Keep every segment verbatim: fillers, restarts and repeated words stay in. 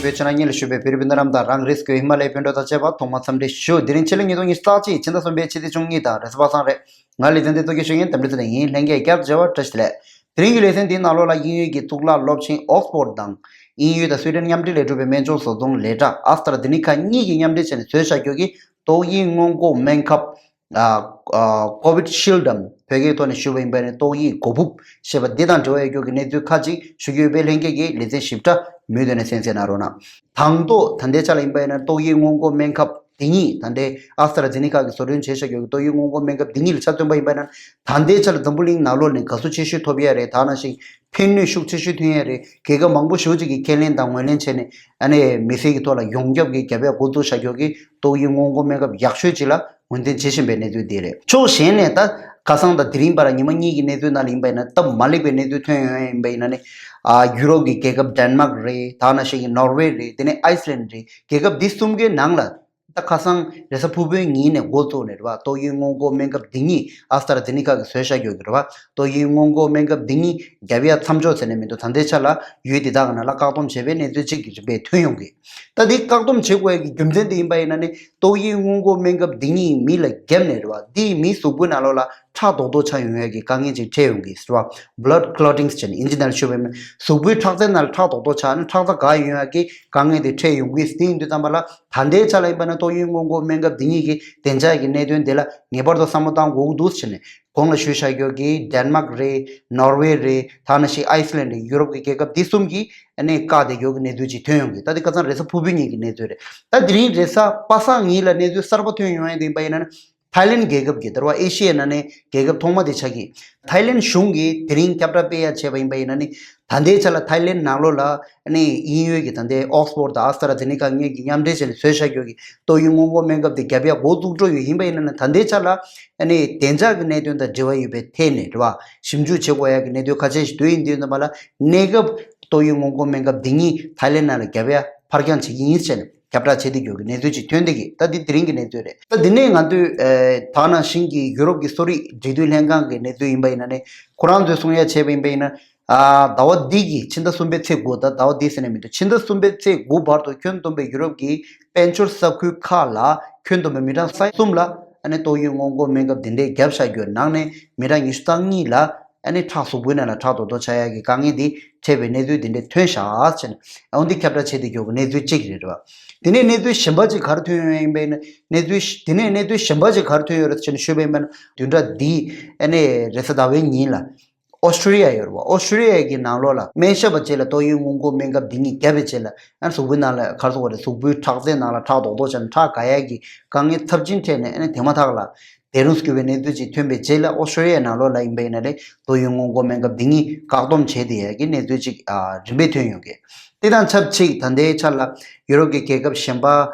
བོད་ཕྱི་ནང་གཉིས་ལ་བཞུགས་པའི་བོད་རིགས་སྤུན་ཟླ་རྣམས་དང་། རང་རེ་སྐོས་ཧི་མ་ལའི་བོད་འབྲེལ་དང་བཅས་པ་ཐོག་མར་འཚམས་འདྲི་ཞུ། དེ་རིང་ཕྱི་ལོ་ཉིས་སྟོང་ཉི་ཤུ་རྩ་གཅིག་ཕྱི་ཟླ་གསུམ་པའི་ཕྱི་ཚེས་བཅུ་གཉིས་དང་རེས་གཟའ་པ་སངས་རེད། ང་ལི་ཙན་དེ་ཐོག་གི་ཞུ་ཡིན། འདེམས་སྒྲིག་དེ་ཡིན། ལྷན་རྒྱས་བསྐྱར་མཇལ་བ་བཀྲ་ཤིས་བདེ་ལེགས། དེ་རིང་གི་ལེ་ཚན་འདིའི་ནང་ལོགས་ལ་དབྱིན་ཡུལ་གྱི་གཙུག་ལག་སློབ་ཆེན་ཨོག་སི་ཕོར་དང་། དབྱིན་ཡུལ་དང་སུའི་ཌེན་མཉམ་འབྲེལ་ལས་གྲུབ་པའི་སྨན་བཅོས་བཟོ་ཚོང་ལས་གྲྭ་ཨ་སི་ཏྲ་ཛེ་ནི་ཁ་གཉིས་ཀྱིས་མཉམ་འབྲེལ་བྱས་ནས་བཟོས་བཞག་རྒྱུ་གི་ཏོག་དབྱིབས་སྔོན་འགོག་སྨན་ཁབ། ཨ། ཨ། ཀོ་བིད་ཤིལ་ཌམ་བོད་སྐད་ཐོག་ནས་ཞུ་བ་ཡིན་པ་ནི་ཏོག་དབྱིབས་འགོག་ཕུབ་ཞེས་པ་འདི་དང་འབྲེལ་བ་ཡོད་རྒྱུ་གི་གནས་ཚུལ་ཁག་ཅིག་ཞུ་རྒྱུ་ཡོད་པས། ལྷན་རྒྱས་ཀྱིས་ལེ་ཚན་ཞིབ་ཕྲ་མུ་མཐུད་ནས་གསན་གཟིགས་གནང་རོགས་གནང་། དང་ཐོག་ད་ལྟའི་ཆ་ལ་ཡིན་པ་ཡིན་ན་ཏོག་དབྱིབས་སྔོན་འགོག་སྨན་ཁབ་འདི་ཉིད། ད་ལྟའི་ཨ་སི་ཏྲ་ཛེ་ནི་ཁ་གིས་བཟོ་སྐྲུན་བྱས་བཞག་རྒྱུ་གི་ཏོག་དབྱིབས་སྔོན་འགོག་སྨན་ཁབ་འདི་ཉིད་ལ་ཆ་མཚོན་པ་ཡིན་པ་ན། ད་ལྟའི་ཆ་ལ་འཛམ་བུ་གླིང་ནང་ལོགས་ནས་དགའ་བསུ་ཆེ་ཤོས་ཐོབ་ཡ་རེད། ད་ནང་བཞིན་ཕན་ནུས་ཤུགས་ཆེ་ཤོས་ཐོན་ཡ་རེད། རྒྱལ་ཁབ་མང་པོ་ཞེ་པོ་ཅིག་གིས་ཁས་ལེན་དང་ངོས་ལེན་བྱས་ནས། ཨ་ནི་མི་སེར་གྱི་ཐོག་ལ་ཡོངས་ཁྱབ་ཀྱི་རྒྱབ་ཡ་འགོ་བཙུགས་བཞག་རྒྱུ་གི་ཏོག་དབྱིབས་སྔོན་འགོག་སྨན་ཁབ་ཡག་ཤོས་ཅིག་ལ་ངོས་འཛིན་བྱེད་བཞིན་པའི་གནས་ཚུལ་འདི་རེད། ཕྱོགས་གཞན་ནས་ད་ཁ་སང་དང་དེ་རིང་བར་ཉི་མ་གཉིས་ཀྱི་གནས་ཚུལ་ནང་ལ་ཡིན་པ་ཡིན་ན། སྟབས་མ་ལེགས་པའི་གནས་ཚུལ་ཐོན་ཡོང་ཡ་ཡིན་པ་ཡིན་ན་ནི། ཨ། ཡུ་རོབ་ཀྱི་རྒྱལ་ཁབ་ཌེན་མཱག་རེད། ད་ནང་བཞིན་གྱི་ནོར་ཝེ་རེད། དེ་ནས་ཨའི་སི་ལན་རེད། རྒྱལ་ཁབ་འདི་གསུམ་གའི་ནང་ལ་ད་ཁ་སང་རེས་གཟའ་ཕུར་བུའི་ཉིན་ནས་འགོ་བཙུགས་ནས་རེད་བ། ཏོག་དབྱིབས་སྔོན་འགོག་སྨན་ཁབ་འདི་ཉིད་ཨ་སི་ཏྲ་ཛེ་ནི་ཁ་གིས་བཟོས་བཞག་རྒྱུ་གི་རེད་བ། ཏོག་དབྱིབས་སྔོན་འགོག་སྨན་ཁབ་འདི་ཉིད་རྒྱབ་ཡ་མཚམས་འཇོག་བྱས་ནས་མི་འདུག་ད་ལྟའི་ཆ་ལ་ཡུལ་འདི་དག་གི་ནང་ལ་བཀག་སྡོམ་བྱས་པའི་གནས་ཚུལ་གཅིག་གི་རིམ་པས་ཐོན་ཡོང་གི། ད་འདི་བཀག་སྡོམ་བྱེད་དགོས་ཡ་གི་རྒྱུ་མཚན་དེ་ཡིན་པ་ཡིན་ན་ནི། ཏོག་དབྱིབས་སྔོན་འགོག་སྨན་ཁབ་འདི་ཉིད་མི་ལ་བརྒྱབ་ནས་རེད་བ། འདིས་མིའི་གཟུགས་པོའི་ནང་ལོགས་ལ་ཁྲག་རྡོག་རྡོག་ཆགས་ཡོང་ཡ་གི་དཀའ་ངལ་ཅིག་འཕྲད་ཡོང་གི་རེད་བ། བྷི་ལཌ་ཀི་ལོ་ཊིང་ཟེར་ནས་ཨིན་ཇི་ནང་ལ་ཤོད་པ་ཡིན་ན། གཟུགས་པོའི་ཁྲག་རྩའི་ནང་ལ་ཁྲག་རྡོག་རྡོག་ཆགས་ནས་ཁྲག་རྩ་འགག་ཡོང་ཡ་གི་དཀའ་ངལ་དེ་འཕྲད་ཡོང་གི། དེ་ཡིན་དུས་ཙམ་པ་ལ་ད་ལྟའི་ཆ་ལ་ཡིན་པ་ན་ཏོག་དབྱིབས་སྔོན་འགོག་སྨན་ཁབ་འདི་ཉིད་ཀྱི་བདེ་འཇགས་ཀྱི་གནད་དོན་དེ་ལ་ངེས་པར་དུ་བསམ་བློ་བཏང་དགོས་ཀྱི་འདུག་ཟེར་ནས། གོང་ལ་ཞུས་བཞག་རྒྱུ་གི་ཌེན་མཱག་རེད། ནོར་ཝེ་རེད། ད་ནང་བཞིན་ཨའི་སི་ལན་རེད། ཡུ་རོབ་ཀྱི་རྒྱལ་ཁབ་འདི་གསུམ་གྱིས་ཨ་ནི་བཀག་བསྡད་རྒྱུ་གི་གནས་ཚུལ་ཅིག་ཐོན་ཡོང་གི། ད་འདི་ཁ་སང་རེས་གཟའ་ཕུར་བུའི་ཉིན་གྱི་གནས་ཚུལ་རེད། ད་དེ་རིང་རེས་གཟའ་པ་སངས་ཉིན་ལ་གནས་ཚུལ་གསར་པ་ཐོན་ཡོང་ཡ་དེ་ཡིན་པ་ཡིན་ན། ཐའི་ལེན་རྒྱལ་ཁབ་ཀྱི་ད་རེས་པ་ཨེ་ཤི་ཡའི་ནང་ནས་རྒྱལ་ཁབ་ཐོག་མ་དེ་ཆགས་ཀྱི། ཐའི་ལེན་གཞུང་གིས་དེ་རིང་ཁྱབ་བསྒྲགས་སྤེལ་ཡ་བྱས་པ་ཡིན་པ་ཡིན་ན་ནི། ད་ལྟའི་ཆ་ལ་ཐའི་ལེན་ནང་ལོགས་ལ་ཨ་ནི་དབྱིན་ཡུལ་གྱི་ད་ལྟའི་ཨོག་སི་ཕོར་དང་ཨ་སི་ཏྲ་ཛེ་ནི་ཁ་གཉིས་ཀྱིས་མཉམ་འབྲེལ་བྱས་ནས་བཟོས་བཞག་རྒྱུ་གི་ཏོག་དབྱིབས་སྔོན་འགོག་སྨན་ཁབ་དེ་རྒྱབ་ཡ་འགོ་བཙུགས་འགྲོ་ཡོད། ཡིན་པ་ཡིན་ན་ནི་ད་ལྟའི་ཆ་ལ་ཨ་ནི་བདེ་འཇགས་ཀྱི་གནད་དོན་དང་འབྲེལ་བ་ཡོད་པའི་ཐད་ནས་རེད་བ། ཞིབ་འཇུག་བྱེད་དགོས་ཡ་གི་གནད་དོན་ཁ་ཤས་ཤིག་འདུག་ཡིན་དུས་ཙམ་པ་ལ་གནས་སྐབས་ཏོག་དབྱིབས་སྔོན་འགོག་སྨན་ཁབ་འདི་ཉིད་ཐའི་ལེན་ནང་ལ་རྒྱབ་ཡ་ཕར་འགྱངས་བྱེད་ཀྱི་ཡིན་ཟེར་ནས། ཁྱབ་བསྒྲགས་བྱེད་བསྡད་རྒྱུ་གི་གནས་ཚུལ་ཅིག་ཐོན་བསྡད་ཀྱི། ད་འདི་དེ་རིང་གི་གནས་ཚུལ་རེད། ད་འདི་ནས་ང་ཚོས་ཨེ་ད་ནང་བཞིན་གྱི་ཡུ་རོབ་ཀྱི་གསོ་རིག་འབྲེལ་མཐུད་ལྷན་ཁང་གི་གནས་ཚུལ་ཡིན་པ་ཡིན་ན་ནི། ཁོ་རང་ཚོས་གསུང་ཡ་བྱས་པ་ཡིན་པ་ཡིན་ན། ཨ་ཟླ་བ་འདི་གི་ཕྱི་ཟླ་གསུམ་པའི་ཚེས་དགུ། ད་ཟླ་བ་འདི་ཟེར་ནས་མི་འདུག་ཕྱི་ཟླ་གསུམ་པའི་ཚེས་དགུ་བར་དུ་ཁྱོན་བསྡོམས་པའི་ཡུ་རོབ་ཀྱི་དཔལ་འབྱོར་ས་ཁུལ་ཁག་ལ་ཁྱོན་བསྡོམས་པའི་མི་གྲངས་ས་ཡ་གསུམ་ལ་ཨ་ནི་ཏོག་དབྱིབས་སྔོན་འགོག་སྨན་ཁབ་འདི་འདྲའི་བརྒྱབ་བཞག་རྒྱུ་ནང་ནས་མི་གྲངས་ཉི་ཤུ་རྩ་གཉིས་ལ། ཨ་ནི་ཁྲག་གཟུགས་པོའི་ནང་ལ་ཁྲག་རྡོག་རྡོག་ཆགས་ཡག་གི་དཀའ་ངལ་འདི་འཕྲད་པའི་གནས་ཚུལ་འདི་འདྲ་ཐོན་ཤག་ཟེར་ནས། འོ་འདི་ཁྱབ་བསྒྲགས་བྱས་ཏེ་ཡོད་པའི་གནས་ཚུལ་གཅིག་རེད་བ། དེ་ནས་གནས་ཚུལ་གཞན་པ་ཅིག་ག་རེ་ཐོན་ཡོང་ཡིན་པས་ན། གནས་ཚུལ་དེ་ནས་གནས་ཚུལ་གཞན་པ་ཅིག་ག་རེ་ཐོན་ཡོད་རེད་ཟེར་ནས་ཞུས་པ་ཡིན་པས་ན། བདུན་ཕྲག་འདིའི་ཨ་ནི་རེས་གཟའ་ཟླ་བའི་ཉིན་ལ་ཨོ་སི་ཀྲི་ཡ་ཡོད་རེད་བ། ཨོ་སི་ཀྲི་ཡ་གི་ནང་ལོགས་ལ་སྨན་ཞབས་པ་ཅིག་ལ་ཏོག་དབྱིབས་སྔོན་འགོག་སྨན་ཁབ་འདི་ཉིད་བརྒྱབ་པའི་རྗེས་ལ། ཨ་ནི་གཟུགས་པོའི་ནང་ལ་ག་རེ་ཟེར་དགོས་རེད། གཟུགས་པོའི་ཁྲག་རྩའི་ནང་ལ་ཁྲག་རྡོག་རྡོག་ཆགས་ནས་ཁྲག་འགག་ཡག་གི་དཀའ་ངལ་ཚབས་ཆེན་འཕྲད་ནས། ཨ་ནི་དེ་མ་ཐག་ལ་བདེ་རུ་སྐྱོ་བའི་གནས་ཚུལ་ཅིག་ཐོན་པའི་རྗེས་ལ། ཨོ་སི་ཀྲི་ཡའི་ནང་ལོགས་ལ་ཡིན་པ་ཡིན་ན་རེད། ཏོག་དབྱིབས་སྔོན་འགོག་སྨན་ཁབ་འདི་ཉིད་བཀག་སྡོམ་བྱས་བསྡད་ཡག་གི་གནས་ཚུལ་ཅིག་ཨ་རིམ་པས་ཐོན་ཡོང་གི། དེ་དང་ཆབས་ཅིག་ད་ལྟའི་ཆ་ལ་ཡུ་རོབ་ཀྱི་རྒྱལ་ཁབ་གཞན་པ།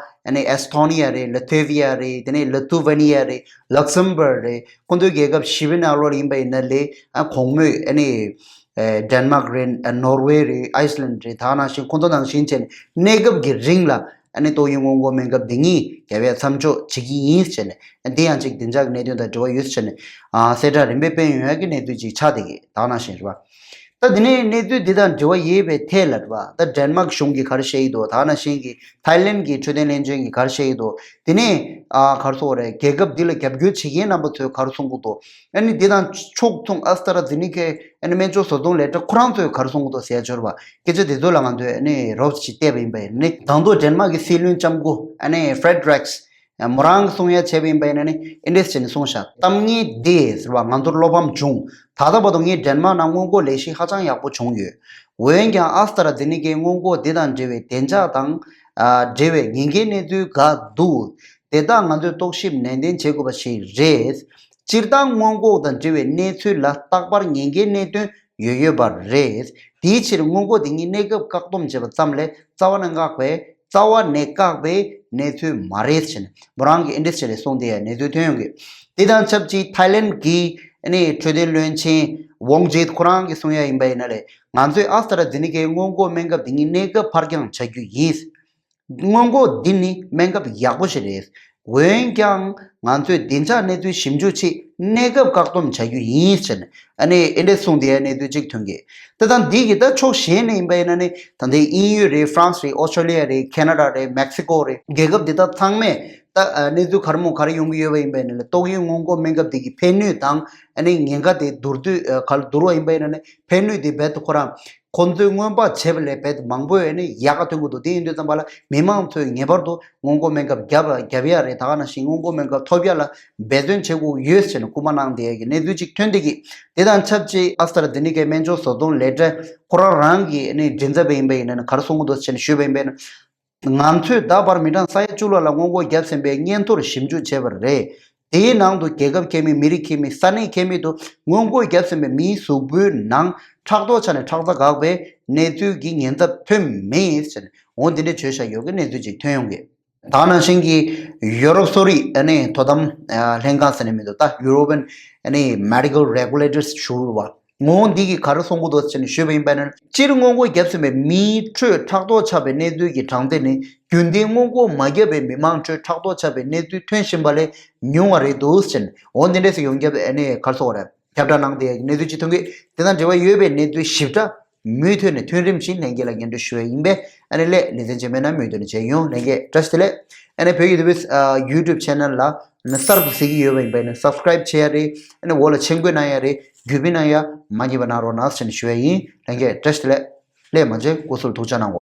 ཨ་ནི་ཨེ་སི་ཐོ་ནི་ཡ་རེད། ལ་ཐི་ཝི་ཡ་རེད། དེ་ནས་ལི་ཐུ་ཝེ་ནི་ཡ་རེད། ལག་སམ་བྷར་རེད། ཁོང་ཚོའི་རྒྱལ་ཁབ་བཞི་པའི་ནང་ལོགས་ལ་ཡིན་པ་ཡིན་ན་ལས། ཨ་གོང་སྨོས་ཨ་ནི་ཨེ་ཌེན་མཱག་རེད། ཨ་ནོར་ཝེ་རེད། ཨའི་སི་ལན་རེད། ད་ནང་བཞིན་ཁོང་ཚོ་ནང་བཞིན་བྱས་ནས་གནས་སྐབས་ཀྱི་རིང་ལ་ཨ་ནི་ཏོག་དབྱིབས་སྔོན་འགོག་སྨན་ཁབ་འདི་ཉིད་རྒྱབ་ཡ་མཚམས་འཇོག་བྱེད་ཀྱི་ཡིན་ཟེར་ནས། ཨ་འདི་ཡང་ཅིག་བདེ་འཇགས་ཀྱི་གནད་དོན་དང་འབྲེལ་བ་ཡོད་ཟེར་ནས། ཨ་གསལ་བསྒྲགས་རིམ་པས་སྤེལ་ཡོང་ཡག་གི་གནས་ཚུལ་ཅིག་ཆགས་བསྡད་ཀྱི། ད་ནང་བཞིན་རེད་བ། ད་དེ་ནས་གནས་ཚུལ་འདི་དང་འབྲེལ་བ་ཡོད་པའི་ཐད་ལ་རེད་བ། ད་ཌེན་མཱག་གཞུང་གིས་ག་རེ་བཤད་ཀྱི་འདུག་ད་ནང་བཞིན་གྱི་ཐའི་ལེན་གྱི་འཕྲོད་བསྟེན་བློན་ཆེན་གྱིས་ག་རེ་བཤད་ཀྱི་འདུག་དེ་ནས་ཨ་ག་རེ་ཟེར་དགོས་རེད། རྒྱལ་ཁབ་འདི་ལ་རྒྱབ་སྐྱོར་བྱེད་མཁན་རྣམ་པ་ཚོས་ག་རེ་གསུང་གི་འདུག་ཨ་ནི་འདི་དང་ཕྱོགས་མཚུངས་ཨ་སི་ཏྲ་ཛེ་ནི་ཀའི་ཨ་ནི་སྨན་བཅོས་བཟོ་ཚོང་ལས་གྲྭ་ཁོ་རང་ཚོས་ག་རེ་གསུང་གི་འདུག་ཟེར་ཡ་འབྱོར་བ། སྐད་ཆ་དེ་ཚོ་ལ་ང་ཚོས་ཨ་ནི་རོབ་ཙམ་ཅིག་བལྟས་པ་ཡིན་པ་ཡིན་ན། ནི་དང་ཐོག་ཌེན་མཱག་གི་སྲིད་བློན་ལྕམ་སྐུ་ཨ་ནི་ཧྥེ་ཌི་རེག་སི་མོ་རང་གིས་གསུང་ཡ་བྱས་པ་ཡིན་པ་ཡིན་ན་ནི་ཨེ་འདྲས་བྱས་ནས་གསུངས་ཤག་གཏམ་ངན་འདི་ཟེར་བ་ང་ཚོར་བློ་ཕམ་བྱུང་། ད་ལྟ་བར་དུ་ངས་ཌེན་མཱག་ནང་སྔོན་འགོག་ལས་གཞི་ཧ་ཅང་ཡག་པོ་བྱུང་ཡོད། འོན་ཀྱང་ཨ་སི་ཏྲ་ཛེ་ནི་ཀའི་སྔོན་འགོག་འདི་དང་འབྲེལ་བའི་བདེ་འཇགས་དང་ཨ་འབྲེལ་བའི་ཉེན་ཁའི་གནས་ཚུལ་འགའ་འདུག་དེ་དག་ང་ཚོས་རྟོག་ཞིབ་ནན་ཏན་བྱེད་དགོས་པ་ཞིག་རེད། སྤྱིར་བཏང་སྔོན་འགོག་དང་འབྲེལ་བའི་གནས་ཚུལ་ལ་རྟག་པར་ཉེན་ཁའི་གནད་དོན་ཡོད་ཡོད་པ་རེད། དེའི་ཕྱིར་སྔོན་འགོག་འདི་ཉིད་གནས་སྐབས་བཀག་སྡོམ་བྱས་པ་ཙམ་ལས་རྩ་བ་ནས་བཀག་པའི་རྩ་བ་ནས་བཀག་པའི་གནས་ཚུལ་མ་རེད་ཟེར་ནས་མོ་རང་གིས་ཨེ་འདྲས་བྱས་ནས་གསུངས་བསྡད་ཡ་གནས་ཚུལ་ཐོན་ཡོང་གི། དེ་དང་ཆབས་ཅིག་ཐའི་ལེན་གྱི་ཨ་ནི་འཕྲོད་བསྟེན་བློན་ཆེན་ཝོང་ཇེ་ཁོ་རང་གིས་གསུང་ཡ་ཡིན་པ་ཡིན་ན་ལས། ང་ཚོས་ཨ་སི་ཏྲ་ཛེ་ནི་ཀའི་སྔོན་འགོག་སྨན་ཁབ་འདི་ཉིད་གནས་སྐབས་ཕར་འགྱངས་བྱ་རྒྱུ་ཡིན། སྔོན་འགོག་འདི་ནི་སྨན་ཁབ་ཡག་པོ་ཞིག་རེད། འོན་ཀྱང་ང་ཚོས་བདེ་འཇགས་གནས་ཚུལ་ཞིབ་འཇུག་ཆེད་ གནས་སྐབས་བཀག་སྡོམ་བྱ་རྒྱུ་ཡིན་ཟེར་ནས་ཨ་ནི་ཨེ་འདྲས་གསུངས་དེ་གནས་ཚུལ་གཅིག་ཐོན་གི། དེ་དང་འདི་གི་ད་ཕྱོགས་གཞན་ནས་ཡིན་པ་ཡིན་ན་ནི་ད་ལྟའི་དབྱིན་ཡུལ་རེད། ཧྥ་རན་སི་རེད། ཨོ་སི་ཁྲོ་ལི་ཡ་རེད། ཁེ་ན་ཌ་རེད། མེག་སི་ཀོ་རེད། རྒྱལ་ཁབ་འདི་དག་ཚང་མས་ད་གནས་ཚུལ་ག་རེ་མོ་ག་རེ་ཡོང་གི་ཡོད་པ་ཡིན་པ་ཡིན་ན་ནི་ཏོག་དབྱིབས་སྔོན་འགོག་སྨན་ཁབ་འདི་གི་ཕན་ནུས་དང་ཨ་ནི་ཉེན་ཁ་དེ་བསྡུར་དུས་ག་ལ་བསྡུར་བ་ཡིན་པ་ཡིན་ན་ནི་ཕན་ནུས་དེ་རྦད་དེ་ཁོ་རང་ཁོ་ཚོས་སྔོན་དཔག་བྱས་པ་ལས་རྦད་དེ་མང་པོ་ཡོད་ནི་ཡག་ག་ཐོན་གི་འདུག་དེ་ཡིན་དུས་ཙམ་པ་ལ་མི་མང་ཚོས་ངེས་པར་དུ་སྔོན་འགོག་སྨན་ཁབ་བརྒྱབ་བརྒྱབ་ཡ་རེད། ད་ག་ནང་བཞིན་སྔོན་འགོག་སྨན་ཁབ་ཐོབ་ཡ་ལ་འབད་བརྩོན་བྱེད་དགོས་ཡོད་ཟེར་ནས་སྐུལ་མ་གནང་བསྡད་ཡ་གི་གནས་ཚུལ་ཅིག་ཐོན་བསྡད་ཀྱི། དེ་དང་ཆབས་ཅིག་ཨ་སི་ཏྲ་ཛེ་ནི་ཀའི་སྨན་བཅོས་བཟོ་ཚོང་ལས་གྲྭ་ཁོ་རང་རང་གི་ཨ་ནི་མགྲིན་ཚབ་པ་ཡིན་པ་ཡིན་ན་ནི་ག་རེ་གསུང་གི་འདུག་ཟེར་ནས་ཞུས་པ་ཡིན་པ་ཡིན་ན། ང་ཚོས་ད་བར་མི་གྲངས་ས་ཡ་བཅུ་ལྷག་ལ་སྔོན་འགོག་བརྒྱབ་ཟིན་པའི་སྔོན་ཐོར་ཞིབ་འཇུག་བྱས་པ་རེད། དེའི་ནང་དུ་རྒྱལ་ཁབ་ཁྱད་མེད། མི་རིགས་ཁྱད་མེད། ས་གནས་ཁྱད་མེད་དུ་སྔོན་འགོག་བརྒྱབ་ཟིན་པའི་མིའི་གཟུགས་པོའི་ནང་ཕྲག་དོག་ཆ་ནས་ཁྲག་རྩ་འགག་པའི་གནས་ཚུལ་གྱི་ཉེན་ཚབས་ཐོན་མེད་ཟེར་ནས་འོ་འདི་འདྲའི་བརྗོད་བཞག་ཡོད་ཀྱི་གནས་ཚུལ་ཅིག་ཐོན་ཡོང་གི། ད་ནང་བཞིན་གྱི་ཡུ་རོབ་གསོ་རིག་ཨ་ནི་དོ་དམ་ལྷན་ཁང་ཟེར་ནས་མི་འདུག་ད་European ཨ་ནི་Medical Regulators ཞུ་བ། ངོ་བོ་འདི་གིས་ག་རེ་གསུང་གི་འདུག་ཟེར་ནས་ཞུས་པ་ཡིན་པ་ནི། སྤྱིར་སྔོན་འགོག་བརྒྱབ་ཟིན་པའི་མིའི་ཁྲོད་ཕྲག་དོག་ཆགས་པའི་གནས་ཚུལ་གྱི་གྲངས་ཚད་ནི་རྒྱུན་ལྡན་སྔོན་འགོག་མ་བརྒྱབ་པའི་མི་མང་ཁྲོད་ཕྲག་དོག་ཆགས་པའི་གནས་ཚུལ་ཐོན་བཞིན་པ་ལས་ཉུང་བ་རེད་འདུག་ཟེར་ནས་འོ་འདི་འདྲས་སུ་ཡོངས་ཁྱབ་ཨ་ནི་ག་རེ་ཟེར་དགོས་རེད། ཁྱབ་བསྒྲགས་གནང་བསྡད་ཡག་གི་གནས་ཚུལ་ཅིག་ཐོན་གི། དེ་དང་འབྲེལ་བ་ཡོད་པའི་གནས་ཚུལ་ཞིབ་ཕྲ་མུ་མཐུད་ནས་ཐོན་རིམ་བཞིན་ལྷན་རྒྱས་ལ་སྙན་སྒྲོན་ཞུ་བ་ཡིན་པས། ཨ་ནི་ལས་ལེ་ཚན་རྗེས་མའི་ནང་མུ་མཐུད་ནས་མཇལ་ཡོང་། ལྷན་རྒྱས་བཀྲ་ཤིས་བདེ་ལེགས། ཨ་ནི་བོད་ཀྱི་དུ་བུ་ཡུ་ཊུབ་ཆེ་ནལ་ལ་ནི་གསར་དུ་གཟིགས་ཀྱི་ཡོད་པ་ཡིན་པས་ནི་སབ་སི་ཀི་རབ་བྱེད་ཡ་རེད། ཨ་ནི་འོག་ལ་མཆན་འགོད་གནང་ཡ་རེད། བརྒྱུད་སྤེལ་གནང་ཡ་མ་བརྗེད་པ་གནང་རོགས་གནང་ཟེར་ནས་ཞུ་བ་ཡིན། ལྷན་རྒྱས་བཀྲ་ཤིས་བདེ་ལེགས། ལས་མ་མཇལ་སྐུ་གཟུགས་ཐུགས་ཅག་གནང་གོ།